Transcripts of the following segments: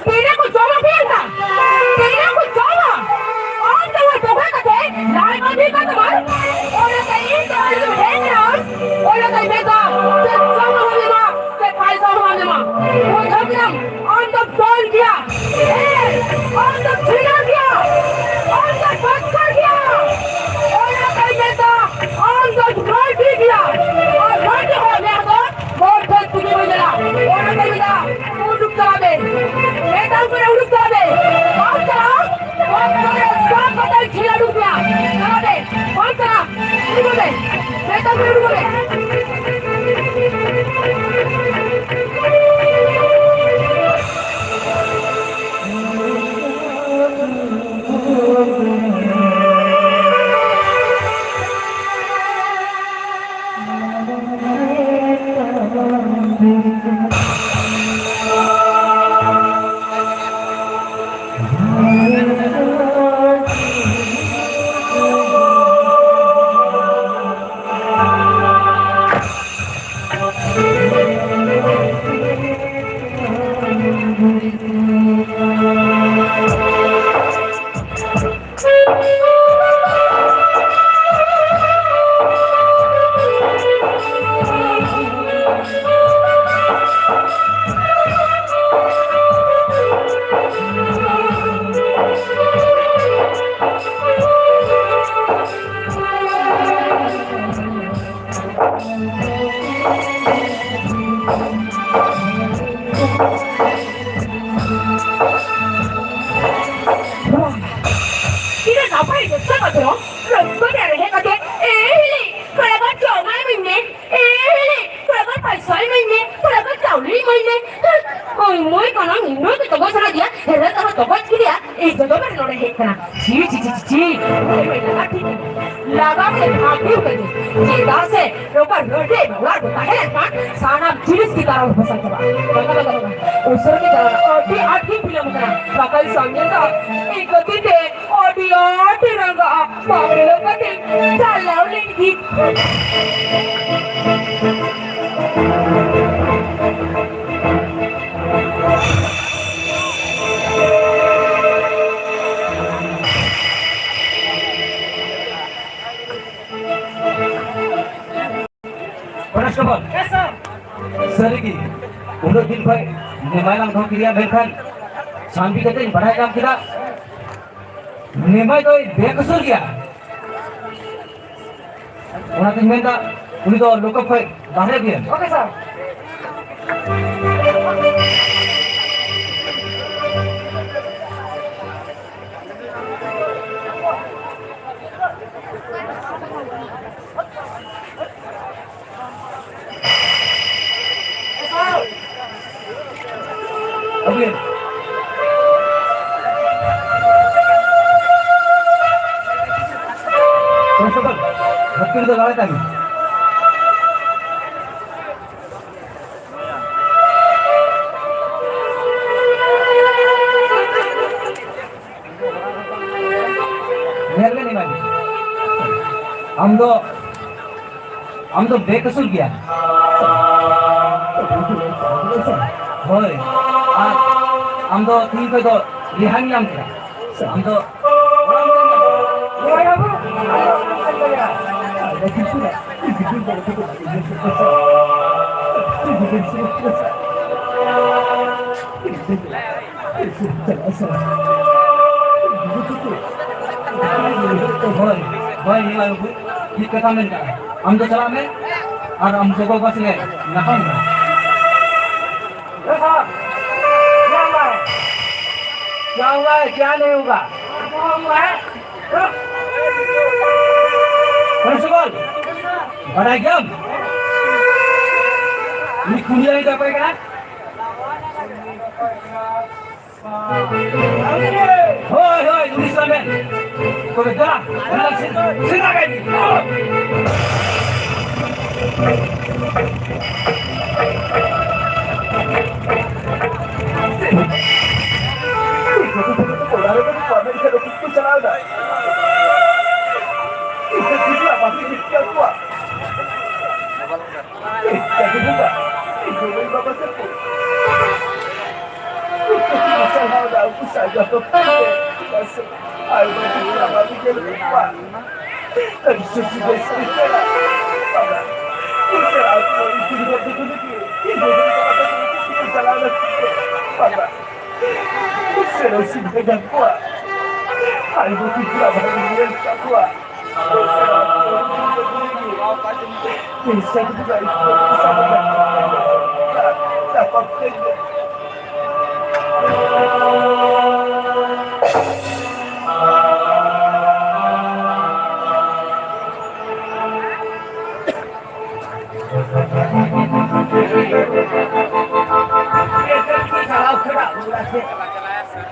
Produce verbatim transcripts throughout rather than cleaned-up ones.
ᱛᱤᱱᱟᱹᱜ ᱠᱚ ᱡᱚᱢᱟ ᱯᱮ ᱮᱱᱠᱷᱟᱱ? ᱛᱤᱱᱟᱹᱜ ᱠᱚ ᱡᱚᱢᱟ? ᱟᱢ ᱫᱚ ᱦᱚᱲ ᱵᱚᱸᱜᱟ ᱠᱟᱛᱮ ᱞᱟᱭ ᱵᱟᱹᱜᱤ ᱠᱟᱛᱟᱢᱟ᱾ ᱚᱱᱟ ᱛᱟᱭ ᱤᱧ ᱫᱚ ᱦᱚᱲ ᱫᱚ ᱦᱮᱡ ᱮᱱᱟ᱾ ᱚᱱᱟ ᱛᱟᱭ ᱢᱮᱱᱫᱟ, ᱪᱮᱫ ᱡᱚᱢ ᱦᱚᱸ ᱵᱟᱢ ᱮᱢᱟ, ᱪᱮᱫ ᱯᱟᱭᱥᱟ ᱦᱚᱸ ᱵᱟᱢ ᱮᱢᱟ᱾ ᱵᱩᱡᱷᱟᱹᱣ ᱠᱮᱫᱟᱢ? ᱟᱢ ᱫᱚ ᱰᱚᱱ ᱜᱮᱭᱟ᱾ ᱦᱮᱸ, ᱟᱢ ᱫᱚ ᱪᱷᱤᱱᱟᱹ ᱜᱮᱭᱟ᱾ ᱟᱢ ᱫᱚ ᱵᱟᱫᱠᱟᱨ ᱜᱮᱭᱟ᱾ ᱚᱱᱟ ᱛᱟᱭ ᱢᱮᱱᱫᱟ, ᱟᱢ ᱫᱚ ᱨᱟᱹᱰᱤ ᱜᱮᱭᱟ᱾ ᱟᱨ ᱨᱟᱹᱰᱤ ᱦᱚᱲ ᱢᱮᱱ ᱫᱚ ᱦᱚᱲ ᱴᱷᱮᱱ ᱛᱩᱞᱩᱡ ᱦᱩᱭ ᱞᱮᱱᱟ᱾ ᱚᱱᱟ ᱛᱟᱭ ᱢᱮᱱᱫᱟ, ᱩᱰᱩᱠ ᱪᱟᱞᱟᱜ ᱢᱮ᱾ ᱢᱮᱛᱟᱢ ᱠᱟᱱᱟ, ᱩᱰᱩᱠ ᱪᱟᱞᱟᱜ ᱢᱮ᱾ ᱵᱟᱢ ᱪᱟᱞᱟᱜᱼᱟ, ᱵᱟᱢ ᱪᱟᱞᱟᱜᱼᱟ, ᱥᱟᱵ ᱠᱟᱛᱮ ᱡᱷᱤᱞ ᱩᱰᱩᱠ ᱢᱮᱭᱟ᱾ ᱪᱟᱞᱟᱜ ᱢᱮ᱾ ᱵᱟᱢ ᱪᱟᱞᱟᱜᱼᱟ, ᱩᱰᱩᱠᱚᱜ ᱢᱮ᱾ ᱢᱮᱛᱟᱢ ᱠᱟᱱᱟ, ᱩᱰᱩᱠᱚᱜ ᱢᱮ᱾ ᱛᱚᱵᱮ ᱱᱚᱰᱮ ᱦᱮᱡ ᱠᱟᱱᱟ᱾ ᱪᱤ, ᱪᱤ, ᱪᱤ, ᱪᱤ, ᱪᱤ᱾ ᱞᱟᱜᱟ ᱴᱷᱤᱠ᱾ ᱞᱟᱜᱟ ᱜᱮ ᱵᱷᱟᱜᱤ ᱠᱟᱱᱟ᱾ ᱪᱮᱫᱟᱜ ᱥᱮ ᱱᱚᱝᱠᱟ ᱨᱟᱹᱰᱤ ᱚᱲᱟᱜ ᱨᱮ ᱛᱟᱦᱮᱸ ᱞᱮᱱᱠᱷᱟᱱ ᱥᱟᱱᱟᱢ ᱡᱤᱱᱤᱥ ᱜᱮ ᱛᱟᱨᱟᱣ ᱯᱷᱟᱥᱟᱣ ᱪᱟᱵᱟᱜᱼᱟ᱾ ᱞᱟᱜᱟ, ᱞᱟᱜᱟ, ᱞᱟᱜᱟ᱾ ᱩᱥᱟᱹᱨᱟ ᱜᱮ ᱪᱟᱞᱟᱜᱼᱟ᱾ ᱟᱹᱰᱤ ᱟᱸᱴ ᱜᱤᱧ ᱵᱤᱞᱚᱢ ᱠᱟᱱᱟ᱾ ᱵᱟᱠᱷᱟᱱ ᱥᱟᱢᱱᱮ ᱫᱚ ᱤᱧ ᱠᱷᱟᱹᱛᱤᱨ ᱛᱮ ᱟᱹᱰᱤ ᱟᱸᱴ ᱮ ᱨᱟᱸᱜᱟᱜᱼᱟ᱾ ᱵᱟᱝ ᱵᱤᱞᱚᱢ ᱠᱟᱛᱮ ᱪᱟᱞᱟᱣ ᱞᱮᱱ ᱜᱤᱧ᱾ ᱠᱚᱱᱮᱥᱴᱮᱵᱚᱞ᱾ ᱦᱮᱸ, ᱥᱟᱨ᱾ ᱥᱟᱹᱨᱤᱜᱮ, ᱩᱱᱟᱹᱜ ᱫᱤᱱ ᱠᱷᱚᱱ ᱱᱮᱢᱟᱭ ᱞᱟᱝ ᱫᱚᱦᱚ ᱠᱮᱫᱮᱭᱟ, ᱢᱮᱱᱠᱷᱟᱱ ᱥᱟᱱᱛᱤ ᱠᱟᱛᱮᱧ ᱵᱟᱰᱟᱭ ᱧᱟᱢ ᱠᱮᱫᱟ, ᱱᱮᱢᱟᱭ ᱫᱚᱭ ᱵᱮᱠᱚᱥᱩᱨ ᱜᱮᱭᱟ᱾ ᱚᱱᱟᱛᱤᱧ ᱢᱮᱱᱫᱟ, ᱩᱱᱤ ᱫᱚ ᱞᱳᱠᱟᱯ ᱠᱷᱚᱱ ᱵᱟᱦᱨᱮ ᱟᱹᱜᱩᱭᱮᱢ᱾ ᱳᱠᱮ, ᱥᱟᱨ᱾ ᱟᱹᱜᱩᱭᱮᱢ᱾ ᱠᱚᱱᱥᱴᱮᱵᱚᱞ, ᱵᱷᱚᱨᱛᱤ ᱨᱮᱫᱚ ᱞᱟᱲᱟᱭ ᱛᱟᱭ ᱢᱮ᱾ ᱧᱮᱞ ᱢᱮ ᱱᱤᱢᱟᱭ, ᱟᱢ ᱫᱚ, ᱟᱢ ᱫᱚ ᱵᱮᱠᱚᱥᱩᱨ ᱜᱮᱭᱟ᱾ ᱦᱳᱭ, ᱟᱨ ᱟᱢ ᱫᱚ ᱛᱤᱦᱤᱧ ᱠᱷᱚᱱ ᱫᱚ ᱨᱤᱦᱟᱹᱭ ᱧᱟᱢ ᱠᱮᱫᱟ᱾ ᱟᱢ ᱫᱚ ᱦᱳᱭ, ᱦᱳᱭ, ᱱᱤᱢᱟᱭ ᱵᱟᱹᱵᱩ, ᱴᱷᱤᱠ ᱠᱟᱛᱷᱟ ᱢᱮᱱ ᱠᱟᱜᱼᱟ᱾ ᱟᱢ ᱫᱚ ᱪᱟᱞᱟᱜ ᱢᱮ ᱟᱨ ᱟᱢ ᱜᱚᱜᱚ ᱵᱟᱵᱟ ᱥᱚᱸᱜᱮ ᱧᱟᱯᱟᱢ ᱢᱮ᱾ क्या हुआ है? क्या नहीं होगा? कॉन्स्टेबल, ᱵᱟᱰᱟᱭ ᱜᱮᱭᱟᱢ? ᱩᱱᱤ ᱠᱩᱲᱤ ᱟᱹᱰᱤ ᱱᱟᱯᱟᱭ ᱠᱟᱱᱟ᱾ ᱦᱳᱭ, ᱦᱳᱭ, ᱩᱱᱤ ᱥᱟᱢᱮ᱾ ᱛᱚᱵᱮ ᱫᱮᱞᱟ, ᱫᱮᱞᱟ, ᱥᱮ-, ᱥᱮᱸᱫᱽᱨᱟ ᱠᱟᱭ ᱢᱮ᱾ ᱚᱲᱟᱜ ᱨᱮ ᱵᱟᱹᱱᱩᱜ ᱠᱚᱣᱟ, ᱢᱮᱱᱠᱷᱟᱱ ᱚᱯᱷᱤᱥ ᱠᱚ ᱪᱟᱞᱟᱣ ᱮᱱᱟ᱾ ᱤᱧ ᱫᱚ ᱜᱤᱫᱽᱨᱟᱹ ᱵᱟᱹᱧ ᱧᱮᱞ ᱠᱚᱣᱟ᱾ ᱪᱟᱸᱫᱳ ᱵᱚᱸᱜᱟ, ᱤᱧ ᱫᱚ ᱵᱟᱹᱧ ᱵᱟᱵᱟ ᱛᱟᱠᱚ᱾ ᱩᱱᱠᱩ ᱠᱤᱱ ᱪᱟᱞᱟᱣ ᱮᱱᱟ, ᱩᱱᱠᱩ ᱥᱟᱸᱜᱟ ᱦᱚᱯᱚᱱ ᱛᱮ᱾ ᱟᱨ ᱵᱟᱹᱧ ᱧᱮᱞ ᱠᱚᱣᱟ᱾ ᱟᱹᱰᱤ ᱥᱩᱥᱤ ᱵᱮᱥ ᱤᱧ ᱯᱮᱲᱟ᱾ ᱵᱟᱵᱟ, ᱤᱧ ᱯᱮᱲᱟ ᱠᱚ, ᱤᱧ ᱜᱤᱫᱽᱨᱟᱹ ᱠᱚ ᱞᱟᱹᱜᱤᱫ ᱤᱧ ᱵᱟᱹᱧ ᱵᱟᱵᱟ ᱛᱟᱠᱚ ᱩᱱᱠᱩ ᱠᱤᱱ ᱪᱟᱞᱟᱣ ᱮᱱᱟ᱾ ᱵᱟᱵᱟ, ᱥᱮᱨᱚ ᱥᱤᱧ ᱯᱮᱲᱟ ᱠᱚᱣᱟ᱾ ᱟᱭᱳ ᱠᱤᱱ ᱪᱟᱞᱟᱣ ᱮᱱᱟ, ᱧᱮᱞ ᱠᱚᱣᱟ᱾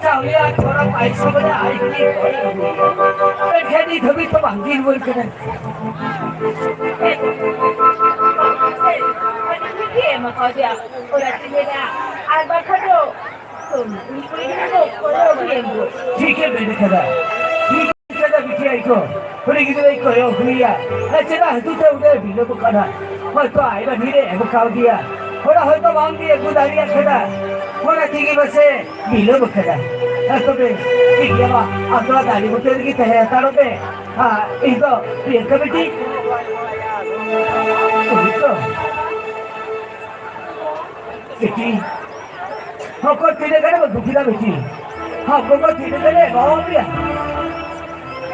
ᱪᱟᱣᱞᱮ ᱟᱨ ᱛᱷᱚᱲᱟ ᱯᱟᱭᱥᱟ ᱵᱚᱞᱮ ᱟᱡ ᱜᱮ ᱠᱚᱭ ᱟᱹᱜᱩᱭᱟ᱾ ᱢᱮᱱᱠᱷᱟᱱ ᱱᱤᱛ ᱦᱟᱹᱵᱤᱡ ᱛᱮ ᱵᱟᱝ ᱜᱮ ᱨᱩᱣᱟᱹᱲ ᱠᱟᱱᱟ᱾ ᱟᱹᱰᱤ ᱴᱷᱤᱠ ᱜᱮ ᱮᱢ ᱟᱠᱟᱫᱮᱭᱟ᱾ ᱚᱱᱟ ᱛᱮᱧ ᱢᱮᱱᱟ, ᱟᱨ ᱵᱟᱠᱷᱟᱱ ᱫᱚ ᱴᱷᱤᱠ ᱮ ᱢᱮᱱ ᱠᱟᱫᱟ᱾ ᱴᱷᱤᱠ ᱠᱟᱫᱟ ᱵᱤᱴᱤ ᱟᱭᱳ᱾ ᱩᱱᱤ ᱜᱤᱫᱽᱨᱟᱹᱭ ᱠᱚᱭᱚᱜ ᱦᱩᱭᱟ᱾ ᱟᱨ ᱪᱮᱫᱟᱜ ᱦᱤᱡᱩᱜ ᱛᱮ ᱩᱱᱟᱹᱜ ᱵᱤᱞᱚᱢᱚᱜ ᱠᱟᱱᱟ? ᱦᱚᱭᱛᱚ ᱟᱭᱢᱟ ᱰᱷᱮᱨ ᱮ ᱮᱢ ᱠᱟᱣᱫᱮᱭᱟ᱾ ᱚᱱᱟ ᱦᱚᱭᱛᱚ ᱵᱟᱝ ᱜᱮ ᱟᱹᱜᱩ ᱫᱟᱲᱮᱭᱟᱜ ᱠᱟᱱᱟ᱾ ᱚᱱᱟ ᱛᱮᱜᱮ ᱯᱟᱥᱮ ᱵᱤᱞᱚᱢ ᱠᱟᱱᱟ᱾ ᱦᱮᱸ ᱛᱚᱵᱮ ᱴᱷᱤᱠ ᱜᱮᱭᱟ ᱢᱟ, ᱟᱢ ᱫᱚ ᱫᱟᱨᱮ ᱵᱩᱴᱟᱹ ᱨᱮᱜᱮ ᱛᱟᱦᱮᱸ ᱦᱟᱛᱟᱲᱚᱜ ᱢᱮ᱾ ᱟᱨ ᱤᱧ ᱫᱚ ᱯᱨᱤᱭᱟᱝᱠᱟ ᱵᱤᱴᱤ᱾ ᱩᱱᱤ ᱛᱚ ᱵᱤᱴᱤ, ᱦᱚᱠᱚ ᱛᱤᱱᱟᱹᱜ ᱜᱟᱱ ᱮᱢ ᱟᱹᱜᱩ ᱠᱮᱫᱟ ᱵᱤᱴᱤ? ᱦᱚᱠᱚ ᱠᱚ ᱛᱤᱱᱟᱹᱜ ᱜᱟᱱ ᱮ ᱮᱢᱟ ᱯᱮᱭᱟ?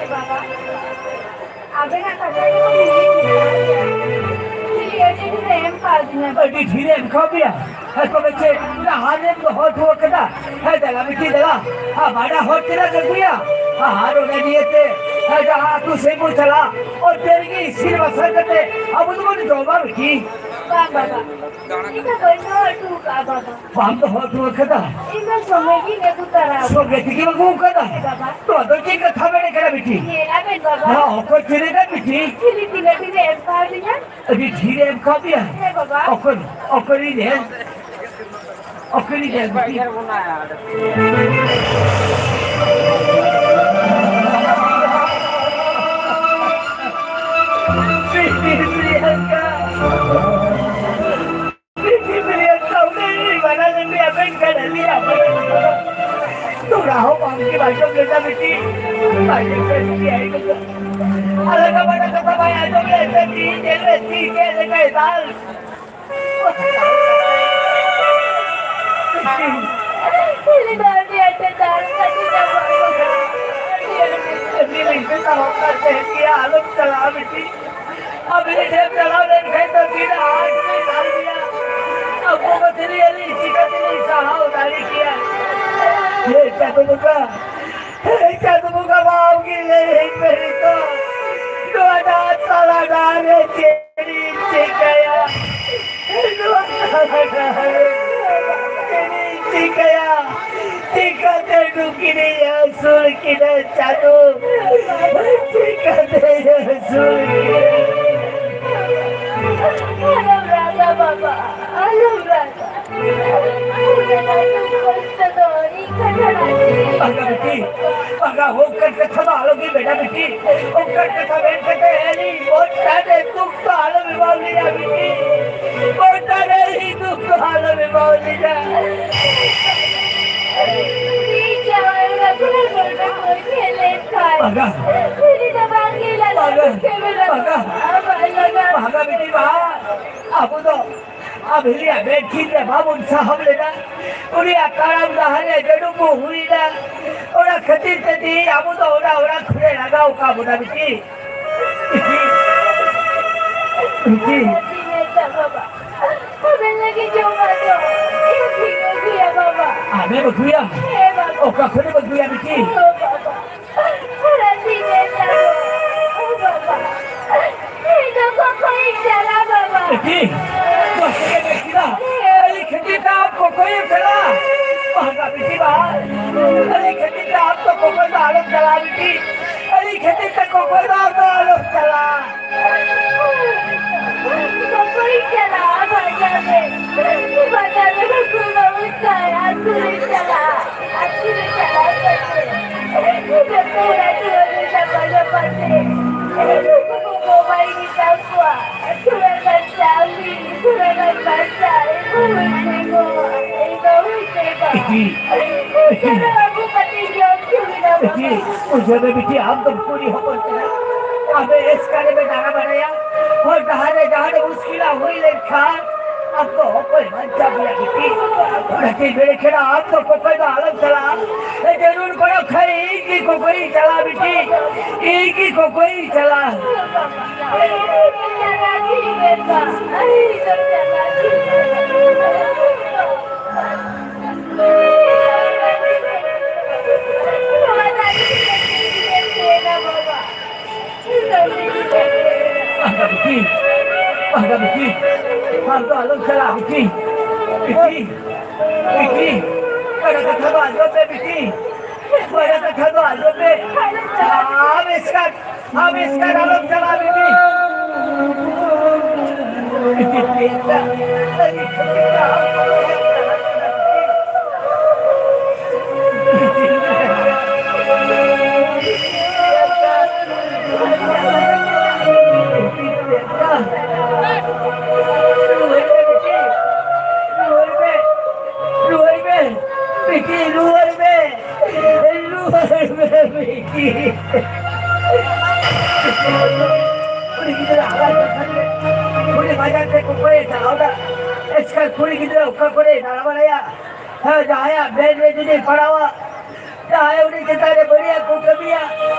ᱮ ᱵᱟᱵᱟ, ᱟᱵᱮᱱᱟᱜ ᱠᱟᱛᱷᱟ ᱜᱮ ᱵᱟᱹᱧ ᱵᱩᱡᱷᱟᱹᱣ ᱫᱟᱲᱮᱭᱟᱜ ᱠᱟᱱᱟ᱾ ᱪᱤᱞᱤ ᱟᱹᱰᱤ ᱰᱷᱮᱨ ᱮᱢ ᱠᱟᱣᱫᱤᱧᱟ᱾ ᱟᱹᱰᱤ ᱰᱷᱮᱨ ᱮ ᱮᱢ ᱠᱟᱣ ᱯᱮᱭᱟ? ᱦᱮᱸ, ᱛᱚᱵᱮ ᱪᱮᱫ ᱰᱟᱦᱟᱨ ᱨᱮᱢ ᱫᱚᱦᱚ ᱦᱚᱴᱚ ᱟᱠᱟᱫᱟ? ᱦᱮᱸ, ᱫᱮᱞᱟ ᱵᱤᱴᱤ, ᱫᱮᱞᱟ᱾ ᱦᱮᱸ, ᱵᱟᱰᱟ ᱦᱚᱲ ᱛᱤᱱᱟᱹᱜ ᱮᱢ ᱟᱹᱜᱩᱭᱟ? ᱦᱮᱸ, ᱟᱨ ᱚᱱᱟ ᱱᱤᱭᱮᱛᱮ, ᱦᱮᱸ, ᱡᱟᱦᱟᱸ ᱟᱹᱛᱩ ᱥᱮᱫ ᱵᱚ ᱪᱟᱞᱟᱜ, ᱚᱱᱛᱮ ᱨᱮᱜᱮ ᱤᱥᱤᱱ ᱵᱟᱥᱟᱝ ᱠᱟᱛᱮ ᱟᱵᱚ ᱫᱚᱵᱚᱱ ᱡᱚᱢᱟ, ᱵᱤᱴᱤ᱾ ᱵᱟᱝ ᱵᱟᱵᱟ, ᱤᱧ ᱫᱚ ᱵᱟᱹᱧ ᱫᱚᱦᱚ ᱦᱚᱴᱚ ᱟᱠᱟᱫᱼᱟ, ᱵᱟᱵᱟ᱾ ᱵᱟᱢ ᱫᱚᱦᱚ ᱦᱚᱴᱚ ᱟᱠᱟᱫᱟ? ᱤᱧ ᱫᱚ ᱥᱚᱸᱜᱮ ᱜᱤᱧ ᱟᱹᱜᱩ ᱛᱟᱨᱟ ᱟᱠᱟᱫᱟ᱾ ᱥᱚᱸᱜᱮ ᱛᱮᱜᱮᱢ ᱟᱹᱜᱩ ᱟᱠᱟᱫᱟ? ᱦᱮᱸ, ᱵᱟᱵᱟ᱾ ᱱᱚᱣᱟ ᱫᱚ ᱪᱮᱫ ᱠᱟᱛᱷᱟ ᱢᱮᱱᱮᱫ ᱠᱟᱱᱟ, ᱵᱤᱴᱤ? ᱧᱮᱞ ᱟᱵᱮᱱ, ᱵᱟᱵᱟ᱾ ᱱᱚᱣᱟ ᱚᱠᱚᱭ ᱛᱤᱱᱟᱹᱜ ᱜᱟᱱ, ᱵᱤᱴᱤ? ᱪᱤᱞᱤ ᱛᱤᱱᱟᱹᱜ ᱰᱷᱮᱨᱮ ᱮᱢ ᱠᱟᱣᱫᱤᱧᱟ? ᱟᱹᱰᱤ ᱰᱷᱮᱨᱮ ᱮᱢ ᱠᱟᱣᱫᱮᱭᱟ? ᱦᱮᱸ, ᱵᱟᱵᱟ᱾ ᱚᱠᱚᱭ, ᱚᱠᱚᱭ ᱨᱤᱱ ᱮ? ᱚᱠᱚᱭ ᱨᱤᱱ ᱮ? ᱯᱨᱤᱭᱟᱝᱠᱟ᱾ ᱯᱨᱤᱭᱟᱝᱠᱟ, ᱩᱱᱤ ᱵᱟᱱᱟ ᱞᱮᱱ ᱟᱵᱮᱱ ᱠᱟᱱᱟ, ᱟᱹᱞᱤᱧ ᱟᱵᱮᱱ᱾ ᱛᱚᱲᱟ ᱦᱚᱸ ᱵᱟᱝ ᱜᱮ ᱵᱟᱭ ᱡᱚᱢ ᱞᱮᱫᱟ, ᱵᱤᱴᱤ᱾ ᱵᱟᱭ ᱡᱚᱢ ᱞᱮᱫᱟ, ᱵᱤᱴᱤ, ᱟᱭ ᱠᱚᱫᱚ᱾ ᱟᱞᱮ ᱠᱚ ᱵᱟᱰᱟᱭ ᱠᱟᱛᱷᱟ ᱵᱟᱭ ᱟᱸᱡᱚᱢ ᱞᱮᱫ ᱛᱮ ᱛᱤ ᱡᱮᱞ ᱨᱮ ᱛᱤ ᱜᱮᱫ ᱞᱮᱠᱟᱭ ᱫᱟᱞ᱾ ᱩᱱᱤ ᱫᱚ ᱟᱹᱰᱤ ᱟᱸᱴᱮ ᱫᱟᱞ ᱠᱟᱹᱫᱤᱧᱟ ᱵᱟᱵᱟ᱾ ᱟᱹᱰᱤ ᱟᱸᱴᱮ᱾ ᱟᱹᱰᱤ ᱞᱤᱧ ᱢᱮᱛᱟᱣ ᱠᱟᱱ ᱛᱟᱦᱮᱸᱫ ᱜᱮᱭᱟ, ᱟᱞᱚᱢ ᱪᱟᱞᱟᱜᱼᱟ ᱵᱤᱴᱤ᱾ ᱟᱹᱵᱤᱱ ᱴᱷᱮᱱ ᱪᱟᱞᱟᱣ ᱞᱮᱱᱠᱷᱟᱱ ᱫᱚ ᱛᱤᱱᱟᱹᱜ ᱟᱸᱴ ᱵᱤᱱ ᱫᱟᱞ ᱜᱮᱭᱟ᱾ ᱟᱵᱚ ᱠᱚ ᱛᱤᱱᱟᱹᱜ ᱟᱹᱞᱤᱧ ᱪᱤᱠᱟᱹ ᱛᱮᱞᱤᱧ ᱥᱟᱦᱟᱣ ᱫᱟᱲᱮ ᱠᱮᱭᱟ? ᱦᱮ ᱪᱟᱸᱫᱚ ᱵᱚᱸᱜᱟ, ᱦᱮ ᱪᱟᱸᱫᱚ ᱵᱚᱸᱜᱟ, ᱵᱟᱵ ᱜᱮ ᱞᱟᱹᱭ ᱢᱮ ᱱᱤᱛᱚᱜ᱾ ᱱᱚᱣᱟ ᱰᱟᱦᱟᱨ ᱛᱟᱞᱟ ᱰᱟᱦᱟᱨ ᱨᱮ ᱪᱮᱫ ᱤᱧ ᱪᱤᱠᱟᱹᱭᱟ? ᱱᱚᱣᱟ ᱛᱟᱞᱟ ᱰᱟᱦᱟᱨ ᱨᱮ ᱪᱮᱫ ᱤᱧ ᱪᱤᱠᱟᱹᱭᱟ? ᱪᱤᱠᱟᱹᱛᱮ ᱱᱩᱠᱤᱱᱤᱧ ᱟᱹᱥᱩᱞ ᱠᱤᱱᱟ ᱪᱟᱸᱫᱚ? ᱪᱤᱠᱟᱹᱛᱮᱧ ᱟᱹᱥᱩᱞ ᱠᱤᱱᱟ? ᱟᱞᱚᱢ ᱨᱟᱜᱟ ᱵᱟᱵᱟ, ᱟᱞᱚᱢ ᱨᱟᱜᱟ᱾ ᱵᱟᱝᱟ ᱵᱤᱴᱤ, ᱵᱟᱝᱟ, ᱚᱱᱠᱟᱱ ᱠᱟᱛᱷᱟ ᱫᱚ ᱟᱞᱚ ᱜᱮ ᱢᱮᱱᱟ ᱵᱤᱴᱤ᱾ ᱚᱱᱠᱟᱱ ᱠᱟᱛᱷᱟ ᱢᱮᱱ ᱠᱟᱛᱮ ᱟᱹᱞᱤᱧ ᱵᱚᱦᱩᱛ ᱴᱟᱱᱮ ᱫᱩᱠ ᱫᱚ ᱟᱞᱚ ᱵᱮᱱ ᱮᱢᱟ ᱞᱤᱧᱟ ᱵᱤᱴᱤ᱾ ᱵᱚᱦᱩᱛ ᱴᱟᱱᱮ ᱟᱹᱞᱤᱧ ᱫᱩᱠ ᱫᱚ ᱟᱞᱚ ᱵᱮᱱ ᱮᱢᱟ ᱞᱤᱧᱟ᱾ ᱤᱧ ᱡᱟᱶᱟᱭ ᱚᱲᱟᱜ ᱠᱷᱚᱱᱟᱜ ᱱᱚᱰᱮ ᱠᱚ ᱧᱮᱞᱮᱫ ᱠᱷᱟᱱ ᱵᱟᱝᱟ᱾ ᱩᱱᱤ ᱫᱚ ᱵᱟᱝ ᱜᱮ ᱞᱟᱸᱫᱟ ᱵᱟᱝᱟ᱾ ᱠᱚ ᱪᱮᱢᱮᱫ ᱟᱠᱟᱫᱟ᱾ ᱵᱟᱝᱟ᱾ ᱵᱟᱝ ᱞᱟᱸᱫᱟ᱾ ᱵᱟᱝᱟ ᱵᱤᱴᱤ ᱵᱟᱝ᱾ ᱟᱵᱚ ᱫᱚ ᱟᱵᱷᱤᱞᱤᱭᱟ ᱵᱮᱴᱷᱤᱠ ᱨᱮ ᱵᱟᱵᱚᱱ ᱥᱟᱦᱟᱣ ᱞᱮᱫᱟ᱾ ᱩᱱᱤᱭᱟᱜ ᱛᱟᱲᱟᱢ ᱰᱟᱦᱟᱨ ᱨᱮ ᱡᱟᱹᱱᱩᱢ ᱠᱚ ᱦᱩᱭᱱᱟ᱾ ᱚᱱᱟ ᱠᱷᱟᱹᱛᱤᱨ ᱛᱮ ᱛᱮᱦᱮᱧ ᱟᱵᱚ ᱫᱚ ᱚᱱᱟ ᱚᱲᱟᱜ ᱠᱷᱚᱱᱮ ᱞᱟᱜᱟᱣ ᱟᱠᱟᱫ ᱵᱚᱱᱟ ᱵᱤᱴᱤ᱾ ᱵᱤᱴᱤ᱾ ᱟᱵᱮᱱ ᱞᱟᱹᱜᱤᱫ ᱡᱚᱢᱟᱜ ᱫᱚ ᱟᱢᱮᱢ ᱟᱹᱜᱩᱭᱟ? ᱦᱮᱸ, ᱵᱟᱵᱟ᱾ ᱚᱠᱟ ᱠᱷᱚᱱᱮᱢ ᱟᱹᱜᱩᱭᱟ, ᱵᱤᱴᱤ? ᱚ, ᱵᱟᱵᱟ᱾ ᱨᱟᱹᱥᱤ ᱢᱮ ᱛᱟᱵᱚ᱾ ᱚ, ᱵᱟᱵᱟ᱾ ᱤᱧ ᱫᱚ ᱠᱚᱠᱚᱭᱤᱧ ᱪᱟᱞᱟᱜ, ᱵᱟᱵᱟ᱾ ᱵᱤᱴᱤ, ᱱᱚᱣᱟ ᱪᱮᱫ ᱮᱢ ᱞᱟᱹᱭ ᱠᱮᱫᱟ? ᱟᱹᱞᱤᱧ ᱠᱷᱟᱹᱛᱤᱨ ᱛᱮ ᱟᱢ ᱠᱚᱠᱚᱭᱮᱢ ᱪᱟᱞᱟᱜᱼᱟ? ᱵᱟᱝᱟ, ᱵᱤᱴᱤ, ᱵᱟᱝ᱾ ᱟᱹᱞᱤᱧ ᱠᱷᱟᱹᱛᱤᱨ ᱛᱮ ᱟᱢ ᱫᱚ ᱠᱚᱠᱚᱭ ᱫᱚ ᱟᱞᱚᱢ ᱪᱟᱞᱟᱜᱼᱟ, ᱵᱤᱴᱤ᱾ ᱟᱹᱞᱤᱧ ᱠᱷᱟᱹᱛᱤᱨ ᱛᱮ ᱠᱚᱠᱚᱭ ᱫᱚ ᱟᱢ ᱫᱚ ᱟᱞᱚᱢ ᱪᱟᱞᱟᱜᱼᱟ᱾ ᱚᱠᱚᱭ ᱪᱟᱞᱟᱜᱼᱟ ᱵᱟᱡᱟᱨ ᱨᱮ? ᱵᱟᱡᱟᱨ ᱨᱮ ᱵᱟᱹᱦᱩ ᱠᱚ ᱵᱟᱹᱦᱩ ᱠᱚ ᱟᱹᱛᱩ ᱨᱮ ᱪᱟᱞᱟᱜᱼᱟ᱾ ᱟᱹᱛᱩ ᱨᱮ ᱪᱟᱞᱟᱣ ᱠᱟᱛᱮ ᱡᱚᱛᱚ ᱦᱚᱲ ᱟᱹᱛᱩ ᱦᱚᱲ ᱨᱮ ᱥᱟᱯᱷᱟ ᱥᱟᱯᱷᱟ ᱛᱮ ᱩᱱᱠᱩ ᱠᱚ ᱵᱟᱭ ᱢᱮᱛᱟ ᱠᱚᱣᱟ᱾ ᱛᱷᱚᱲᱟ ᱜᱟᱱ ᱪᱟᱣᱞᱮ, ᱛᱷᱚᱲᱟ ᱜᱟᱱ ᱯᱟᱭᱥᱟ, ᱮ ᱵᱟᱹᱦᱩ ᱥᱮ ᱜᱚ, ᱮ ᱵᱟᱹᱦᱩ ᱥᱮ ᱜᱚ᱾ ᱵᱤᱴᱤ, ᱵᱤᱴᱤ᱾ ᱪᱚᱞᱚ ᱵᱟᱹᱵᱩ ᱠᱟᱹᱴᱤᱡ ᱡᱚᱢ ᱦᱚᱪᱚ ᱢᱮ ᱵᱤᱴᱤ, ᱵᱟᱹᱵᱩ᱾ ᱵᱩᱡᱷᱟᱹᱣ ᱢᱮ ᱵᱤᱴᱤ, ᱟᱢ ᱫᱚ ᱠᱩᱲᱤ ᱦᱚᱯᱚᱱ ᱠᱟᱱᱟᱢ᱾ ᱟᱢ ᱫᱚ ᱮᱥᱠᱟᱨ ᱨᱮᱢ ᱫᱟᱬᱟ ᱵᱟᱲᱟᱭᱟ᱾ ᱦᱚᱨ ᱰᱟᱦᱟᱨ ᱨᱮ ᱡᱟᱦᱟᱸ ᱨᱮ ᱢᱩᱥᱠᱤᱞᱟ ᱦᱩᱭ ᱞᱮᱱᱠᱷᱟᱱ ᱟᱢ ᱫᱚ ᱚᱠᱚᱭ ᱵᱟᱧᱪᱟᱣ ᱢᱮᱭᱟ ᱵᱤᱴᱤ? ᱚᱱᱟᱛᱮᱧ ᱢᱮᱱᱮᱫ ᱠᱟᱱᱟ, ᱟᱢ ᱫᱚ ᱠᱚᱠᱚᱭ ᱫᱚ ᱟᱞᱚᱢ ᱪᱟᱞᱟᱜᱼᱟ᱾ ᱡᱟᱹᱨᱩᱲ ᱜᱚᱲᱚ ᱠᱷᱟᱱ ᱤᱧ ᱜᱮ ᱠᱚᱠᱚᱭᱤᱧ ᱪᱟᱞᱟᱜᱼᱟ ᱵᱤᱴᱤ, ᱤᱧ ᱜᱮ ᱠᱚᱠᱚᱭᱤᱧ ᱪᱟᱞᱟᱜᱼᱟ᱾ ᱵᱟᱝᱟ ᱵᱤᱴᱤ, ᱵᱟᱝᱟ ᱵᱤᱴᱤ, ᱟᱢ ᱫᱚ ᱟᱞᱚᱢ ᱪᱟᱞᱟᱜᱼᱟ ᱵᱤᱴᱤ, ᱵᱤᱴᱤ, ᱵᱤᱴᱤ, ᱵᱟᱲᱟ ᱠᱟᱛᱷᱟ ᱫᱚ ᱟᱸᱡᱚᱢ ᱢᱮ ᱵᱤᱴᱤ, ᱵᱟᱲᱟ ᱠᱟᱛᱷᱟ ᱫᱚ ᱟᱸᱡᱚᱢ ᱢᱮ, ᱟᱢ ᱮᱥᱠᱟᱨ ᱟᱢ ᱮᱥᱠᱟᱨ ᱟᱞᱚᱢ ᱪᱟᱞᱟᱜᱼᱟ, ᱵᱤᱴᱤ᱾ ᱵᱤᱴᱤ, ᱵᱤᱴᱤ, ᱵᱤᱴᱤ, ᱨᱩᱣᱟᱹᱲ ᱢᱮ, ᱵᱤᱴᱤ᱾ ᱨᱩᱣᱟᱹᱲ ᱢᱮ᱾ ᱨᱩᱣᱟᱹᱲ ᱢᱮ᱾ ᱵᱤᱴᱤ, ᱨᱩᱣᱟᱹᱲ ᱢᱮ᱾ ᱨᱩᱣᱟᱹᱲ ᱢᱮ, ᱵᱤᱴᱤ᱾ ᱠᱩᱲᱤ ᱜᱤᱫᱽᱨᱟᱹ ᱦᱟᱨᱟ ᱠᱟᱛᱷᱟ ᱜᱮ, ᱠᱩᱲᱤ ᱵᱟᱡᱟᱨ ᱛᱮ ᱠᱚᱠᱚᱭᱮ ᱪᱟᱞᱟᱣ ᱮᱱᱟ᱾ ᱮᱥᱠᱟᱨ ᱠᱩᱲᱤ ᱜᱤᱫᱽᱨᱟᱹ ᱚᱠᱟ ᱠᱚᱨᱮ ᱫᱟᱬᱟ ᱵᱟᱲᱟᱭᱟ? ᱦᱮᱸ, ᱡᱟᱦᱟᱸᱭᱟᱜ ᱵᱮᱰ ᱨᱮ ᱡᱩᱫᱤ ᱯᱟᱲᱟᱣᱟ, ᱡᱟᱦᱟᱸᱭ ᱩᱱᱤ ᱪᱮᱛᱟᱱ ᱨᱮ ᱵᱟᱹᱲᱤᱡᱟᱜ ᱠᱚ ᱠᱟᱹᱢᱤᱭᱟ,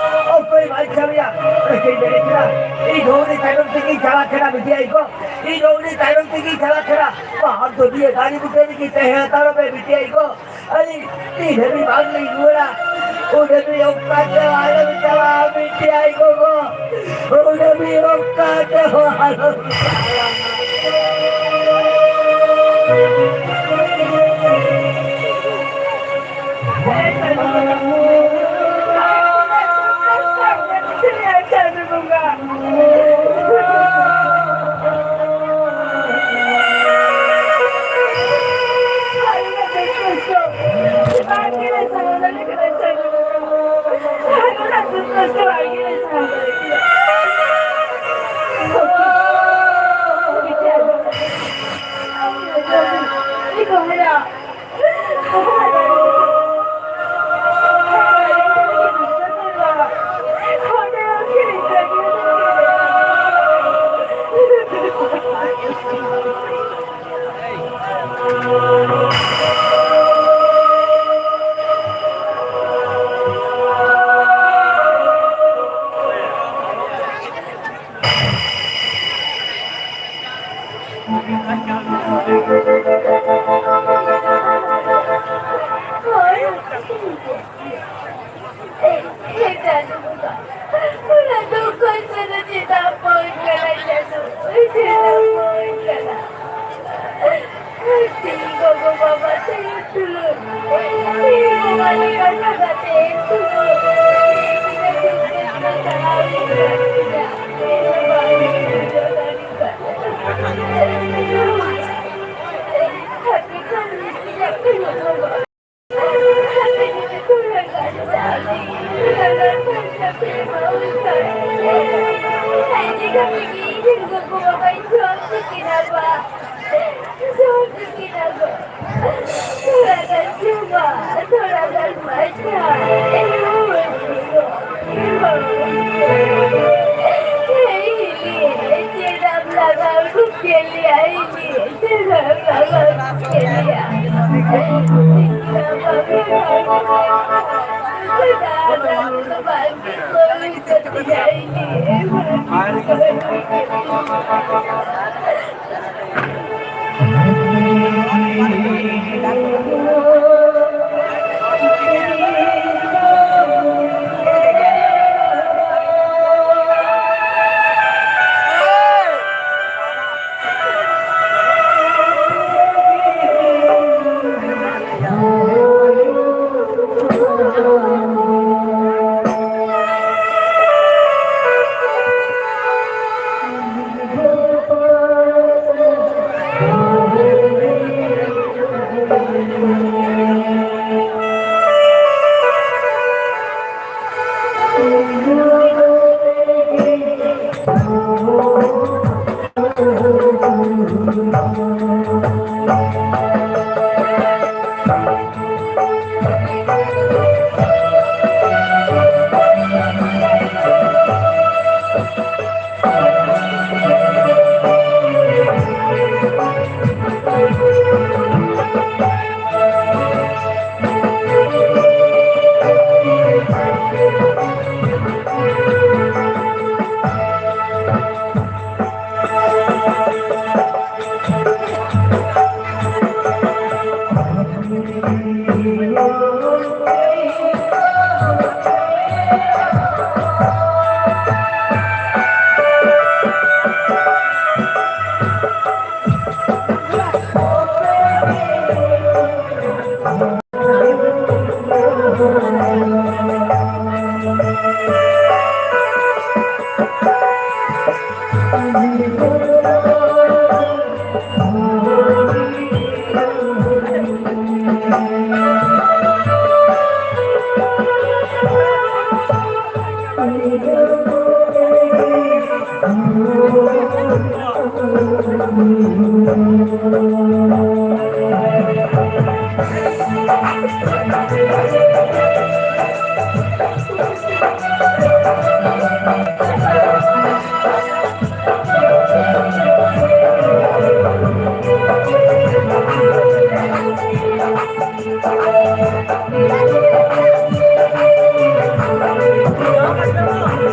ᱚᱠᱚᱭ ᱵᱟᱧᱪᱟᱣᱮᱭᱟ? ᱚᱱᱟᱛᱮᱧ ᱢᱮᱱᱮᱫ ᱠᱟᱱᱟ, ᱤᱧ ᱦᱚᱸ ᱩᱱᱤ ᱛᱟᱭᱱᱚᱢ ᱛᱮᱜᱮᱧ ᱪᱟᱞᱟᱜ ᱠᱟᱱᱟ, ᱵᱤᱴᱤ ᱟᱭᱳ ᱠᱚ᱾ ᱤᱧ ᱦᱚᱸ ᱩᱱᱤ ᱛᱟᱭᱱᱚᱢ ᱛᱮᱜᱮᱧ ᱪᱟᱞᱟᱜ ᱠᱟᱱᱟ᱾ ᱢᱟ, ᱟᱢ ᱫᱚ ᱱᱤᱭᱟᱹ ᱫᱟᱨᱮ ᱵᱩᱴᱟᱹ ᱨᱮᱜᱮ ᱛᱟᱦᱮᱸ ᱦᱟᱛᱟᱲᱚᱜ ᱢᱮ, ᱵᱤᱴᱤ ᱟᱭᱳ ᱠᱚ᱾ ᱟᱹᱞᱤᱧ ᱛᱤᱱ ᱦᱟᱹᱵᱤᱡ ᱵᱟᱝ ᱞᱤᱧ ᱨᱩᱣᱟᱹᱲᱟ, ᱩᱱ ᱦᱟᱹᱵᱤᱡ ᱚᱠᱟ ᱛᱮ ᱟᱞᱚᱢ ᱪᱟᱞᱟᱜᱼᱟ, ᱵᱤᱴᱤ ᱟᱭᱳ ᱠᱚ᱾ ᱩᱱ ᱦᱟᱹᱵᱤᱡ ᱚᱠᱟ ᱛᱮᱦᱚᱸ ᱟᱞᱚᱢ ᱪᱟᱞᱟᱜᱼᱟ᱾ ᱚᱱᱟ ᱫᱩᱠ ᱠᱷᱚᱱ ᱫᱚ ᱪᱮᱫᱟᱜ ᱯᱟᱹᱧ ᱠᱟᱱᱟ ᱪᱟᱸᱫᱚ? ᱪᱮᱫᱟᱜ ᱯᱟᱹᱧ ᱠᱟᱱᱟ? ᱛᱤᱦᱤᱧ ᱜᱚᱜᱚ ᱵᱟᱵᱟ ᱛᱮ ᱛᱩᱞᱩᱡ, ᱛᱤᱦᱤᱧ ᱵᱟᱵᱟ ᱞᱮᱠᱟ ᱠᱟᱛᱮ ᱛᱩᱞᱩᱡ,